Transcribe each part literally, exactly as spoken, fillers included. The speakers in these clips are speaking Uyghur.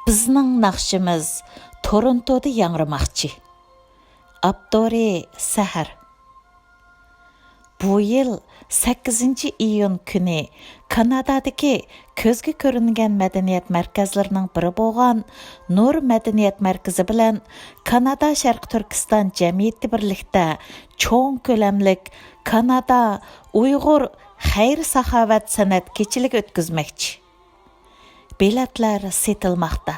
بىزنىڭ ناخشىمىز تورونتودا ياڭرىماقچى. ئاپتورى سەھەر. بۇ يىل سەككىزىنچى ئىيۇن كۈنى كانادادىكى كۆزگە كۆرۈنگەن مەدەنىيەت مەركەزلىرىنىڭ بىرى بولغان نۇر مەدەنىيەت مەركىزى بىلەن كانادا شەرقىي تۈركىستان جەمئىيىتى بىرلىكتە چوڭ كۆلەملىك كانادا ئۇيغۇر خەير-ساخاۋەت سەنئەت كېچىلىكى ئۆتكۈزمەكچى. بېلەتلەر سېتىلماقتا.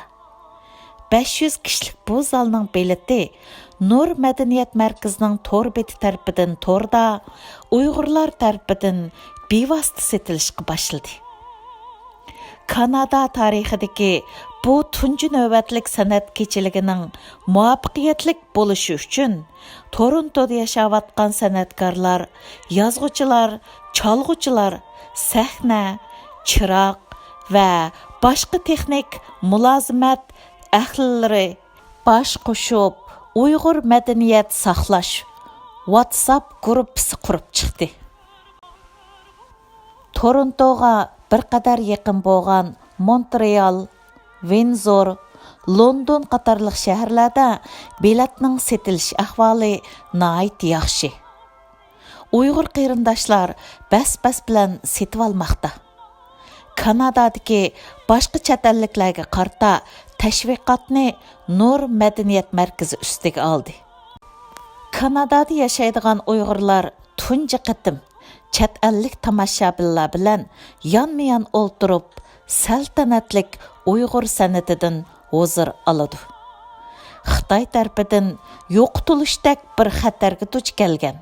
بەش يۈز كىشىلىك بۇ زالنىڭ بېلىتى نۇر مەدەنىيەت مەركىزىنىڭ تور بېتى تەرىپىدىن توردا، ئۇيغۇرلار تەرىپىدىن بىۋاسىتە سېتىلىشقا باشلىدى. كانادا تارىخىدىكى بۇ تۇنجى نۆۋەتلىك سەنئەت كېچىلىكىنىڭ مۇۋەپپەقىيەتلىك بولۇشى ئۈچۈن، تورونتودا ياشاۋاتقان سەنئەتكارلار، يازغۇچىلار، چالغۇچىلار، سەھنە، چىراغ ۋە باشقا تېخنىك مۇلازىمەت ئەھلىلىرى باش قوشۇپ، ئۇيغۇر مەدەنىيەت ساقلاش ۋاتساپ گۇرۇپپىسى قۇرۇپ چىقتى. تورونتوغا بىر قەدەر يېقىن بولغان مونترېئال، ۋىنزور، لوندون قاتارلىق شەھەرلەردە بېلەتنىڭ سېتىلىش ئەھۋالى ناھايىتى ياخشى. ئۇيغۇر قېرىنداشلار بەس-بەس بىلەن سېتىۋالماقتا. كانادادىكى باشقا چەت ئەللىكلەرگە قارىتا تەشۋىقاتنى نۇر مەدەنىيەت مەركىزى ئۈستىگە ئالدى. كانادادا ياشايدىغان ئۇيغۇرلار تۇنجى قېتىم چەت ئەللىك تاماشىبىنلار بىلەن يانمۇيان ئولتۇرۇپ، سەلتەنەتلىك ئۇيغۇر سەنئىتىدىن ھۇزۇر ئالىدۇ. خىتاي تەرىپىدىن يوقىتىلىشتەك بىر خەتەرگە دۇچ كەلگەن،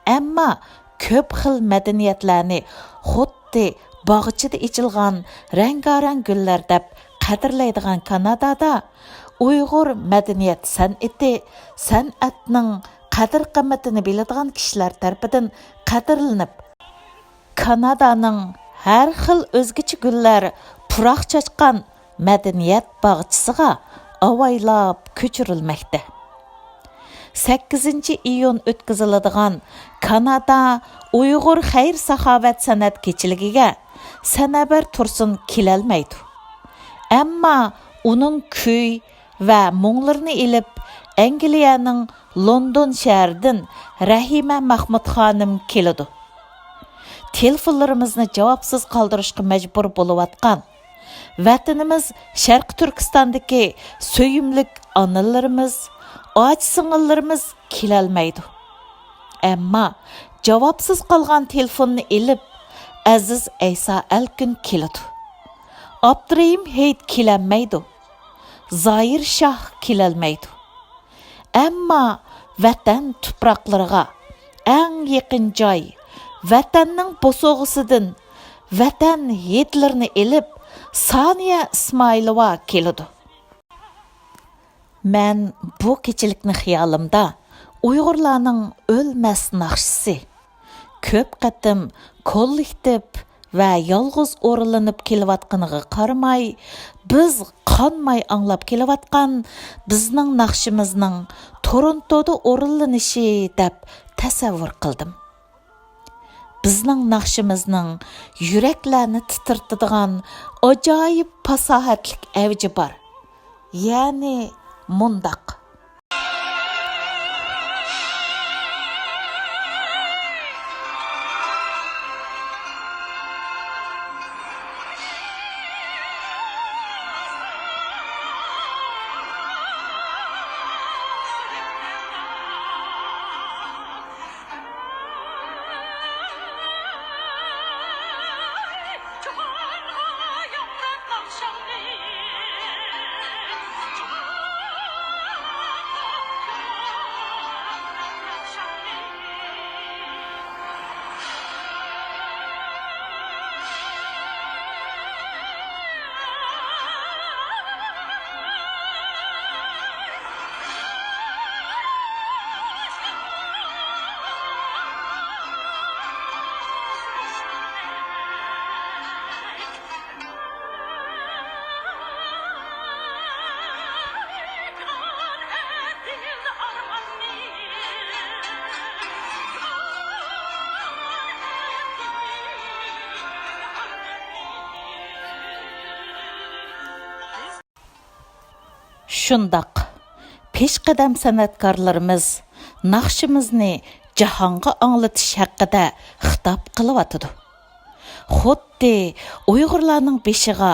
ئەمما كۆپ خىل مەدەنىيەتلەرنى خۇددى باغچىدا ئېچىلغان رەڭگارەڭ گۈللەر دەپ قەدىرلەيدىغان كانادادا ئۇيغۇر مەدەنىيەت سەنئىتى، سەنئەتنىڭ قەدىر-قىممىتىنى بىلىدىغان كىشىلەر تەرىپىدىن قەدىرلىنىپ، كانادانىڭ ھەر خىل ئۆزگىچە گۈللەر پۇراق چاچقان مەدەنىيەت باغچىسىغا ئاۋايلاپ كۆچۈرۈلمەكتە. سەككىزىنچى ئىيۇن ئۆتكۈزۈلىدىغان كانادا ئۇيغۇر خەير-ساخاۋەت سەنئەت كېچىلىكىگە سەنەبەر تۇرسۇن كېلەلمەيدۇ. ئەمما ئۇنىڭ كۈي ۋە مۇڭلىرىنى ئېلىپ، ئەنگلىيەنىڭ لوندون شەھىرىدىن رەھىمە مەخمۇت خانىم كېلىدۇ. تېلېفونلىرىمىزنى جاۋابسىز قالدۇرۇشقا مەجبۇر بولۇۋاتقان ۋەتىنىمىز شەرقىي تۈركىستاندىكى سۆيۈملۈك ئانىلىرىمىز، ئاچا-سىڭىللىرىمىز كېلەلمەيدۇ. ئەمما جاۋابسىز قالغان تېلېفوننى ئېلىپ، ئەزىز ئەيسا ئەلكۈن كېلىدۇ. ئابدۇرېھىم ھېيت كېلەلمەيدۇ. زاھىر شاھ كېلەلمەيدۇ. ئەمما ۋەتەن تۇپراقلىرىغا ئەڭ يېقىن جاي، ۋەتەننىڭ بوسۇغىسىدىن ۋەتەن ھىدلىرىنى ئېلىپ، سانىيە ئىسمائىلوۋا كېلىدۇ. مەن بۇ كېچىلىكنى خىيالىمدا ئۇيغۇرلارنىڭ ئۆلمەس ناخشىسى، كۆپ قېتىم كوللېكتىپ ۋە يالغۇز ئورۇنلىنىپ كېلىۋاتقىنىغا قارىماي، بىز قانماي ئاڭلاپ كېلىۋاتقان بىزنىڭ ناخشىمىزنىڭ تورونتودا ئورۇنلىنىشى دەپ تەسەۋۋۇر قىلدىم. بىزنىڭ ناخشىمىزنىڭ يۈرەكلەرنى تىترىتىدىغان ئاجايىپ پاساھەتلىك ئەۋجى بار. يەنى مۇنداق. شۇنداق، پېشقەدەم سەنئەتكارلىرىمىز ناخشىمىزنى جاھانغا ئاڭلىتىش ھەققىدە خىتاب قىلىۋاتىدۇ. خۇددى ئۇيغۇرلارنىڭ بېشىغا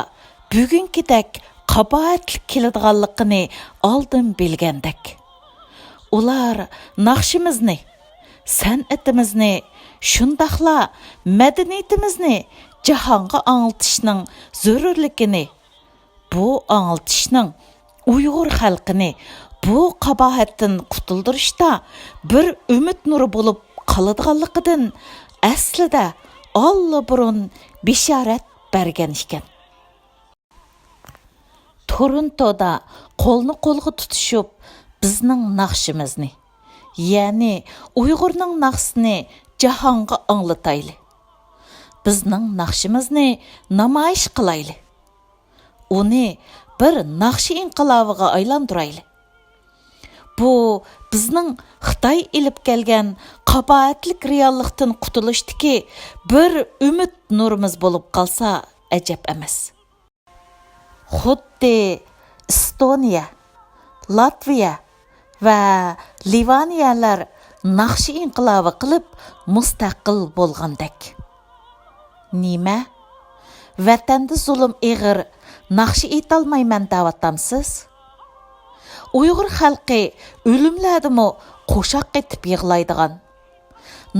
بۈگۈنكىدەك قاباھەتلىك كېلىدىغانلىقىنى ئالدىن بىلگەندەك. ئۇلار ناخشىمىزنى، سەنئىتىمىزنى، شۇنداقلا مەدەنىيىتىمىزنى جاھانغا ئاڭلىتىشنىڭ زۆرۈرلۈكىنى، بۇ ئاڭلىتىشنىڭ ئۇيغۇر خەلقىنى بۇ قاباھەتتىن قۇتۇلدۇرۇشتا بىر ئۈمىد نۇرى بولۇپ قالىدىغانلىقىدىن ئەسلىدە ئاللىبۇرۇن بېشارەت بەرگەن ئىكەن. تورونتودا قولنى قولغا تۇتۇشۇپ، بىزنىڭ ناخشىمىزنى، يەنى ئۇيغۇرنىڭ ناخشىسىنى جاھانغا ئاڭلىتايلى. بىزنىڭ ناخشىمىزنى نامايىش قىلايلى. ئۇنى بىر ناخشا ئىنقىلابىغا ئايلاندۇرايلى. بۇ بىزنىڭ خىتاي ئېلىپ كەلگەن قاباھەتلىك رېئاللىقتىن قۇتۇلۇشتىكى بىر ئۈمىد نۇرىمىز بولۇپ قالسا ئەجەب ئەمەس. خۇددى ئىستونىيە، لاتۋىيە ۋە لىۋانىيەلەر ناخشا ئىنقىلابى قىلىپ مۇستەقىل بولغاندەك. نېمە؟ ۋەتەندە زۇلۇم ئېغىر، ناخشا ئېيتالمايمەن دەۋاتامسىز؟ ئۇيغۇر خەلقى ئۆلۈملەردىمۇ قوشاق ئېيتىپ يىغلايدىغان،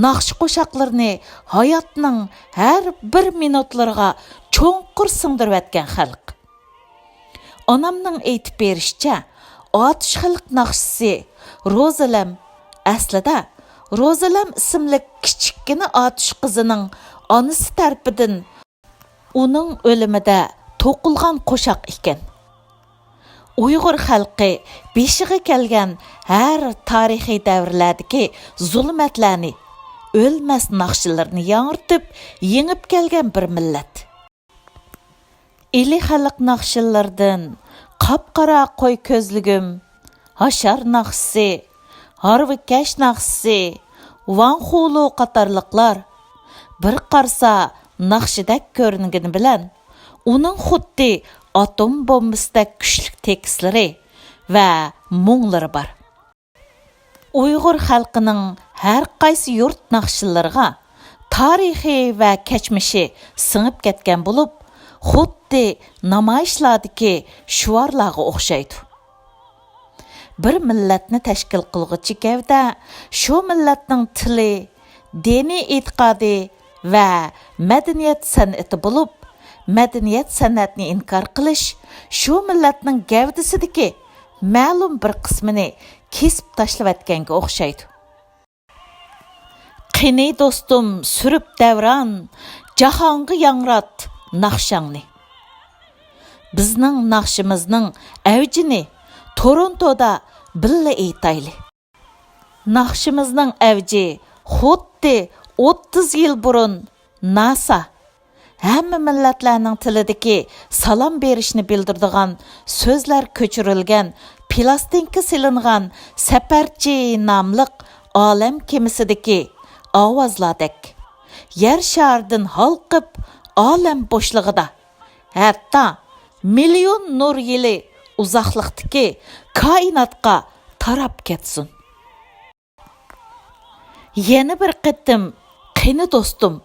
ناخشا قوشاقلىرىنى ھاياتنىڭ ھەر بىر مىنۇتلىرىغا چوڭقۇر سىڭدۈرۈۋەتكەن خەلق. ئانامنىڭ ئېيتىپ بېرىشىچە، ئاتۇش خەلق ناخشىسى روزىلەم، ئەسلىدە روزىلەم ئىسىملىك كىچىككىنە ئاتۇش قىزىنىڭ ئانىسى تەرىپىدىن ئۇنىڭ ئۆلۈمىدە توقۇلغان قوشاق ئىكەن. ئۇيغۇر خەلقى بېشىغا كەلگەن ھەر تارىخىي دەۋرلەردىكى زۇلمەتلەرنى، ئۆلمەس ناخشىلىرىنى ياڭرىتىپ يېڭىپ كەلگەن بىر مىللەت. ئىلى خەلق ناخشىلىرىدىن قاپقارا قوي كۆزلۈكۈم، ھاشار ناخشىسى، ھارۋىكەش ناخشىسى، ۋاڭخۇلۇ قاتارلىقلار بىر قارىسا ناخشىدەك كۆرۈنگىنى بىلەن، ئۇنىڭ خۇددى ئاتوم بومبىسىدەك كۈچلۈك تېكىستلىرى ۋە مۇڭلىرى بار. ئۇيغۇر خەلقىنىڭ ھەر قايسى يۇرت ناخشىلىرىغا تارىخى ۋە كەچمىشى سىڭىپ كەتكەن بولۇپ، خۇددى نامايىشلاردىكى شوئارلارغا ئوخشايدۇ. بىر مىللەتنى تەشكىل قىلغۇچى گەۋدە شۇ مىللەتنىڭ تىلى، دىنىي ئېتىقادى ۋە مەدەنىيەت سەنئىتى بولۇپ، مەدەنىيەت سەنئەتنى ئىنكار قىلىش شۇ مىللەتنىڭ گەۋدىسىدىكى مەلۇم بىر قىسمىنى كېسىپ تاشلىۋەتكەنگە ئوخشايدۇ. قېنى دوستۇم، سۈرۈپ دەۋران، جاھانغا ياڭرات ناخشاڭنى. بىزنىڭ ناخشىمىزنىڭ ئەۋجىنى تورونتودا بىللە ئېيتايلى. ناخشىمىزنىڭ ئەۋجى خۇددى ئوتتۇز يىل بۇرۇن ناسا، ھەممە مىللەتلەرنىڭ تىلىدىكى سالام بېرىشنى بىلدۈرىدىغان سۆزلەر كۆچۈرۈلگەن پىلاستىنكا سېلىنغان سەپەرچى ناملىق ئالەم كېمىسىدىكى ئاۋازلاردەك يەر شارىدىن ھالقىپ ئالەم بوشلۇقىدا، ھەتتا مىليون نۇر يىلى ئۇزاقلىقتىكى كائىناتقا تاراپ كەتسۇن. يەنە بىر قېتىم، قېنى دوستۇم،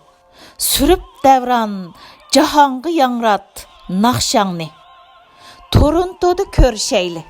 سۈرۈپ دەۋران، جاھانغا ياڭرات ناخشاڭنى. تورونتودا كۆرۈشەيلى.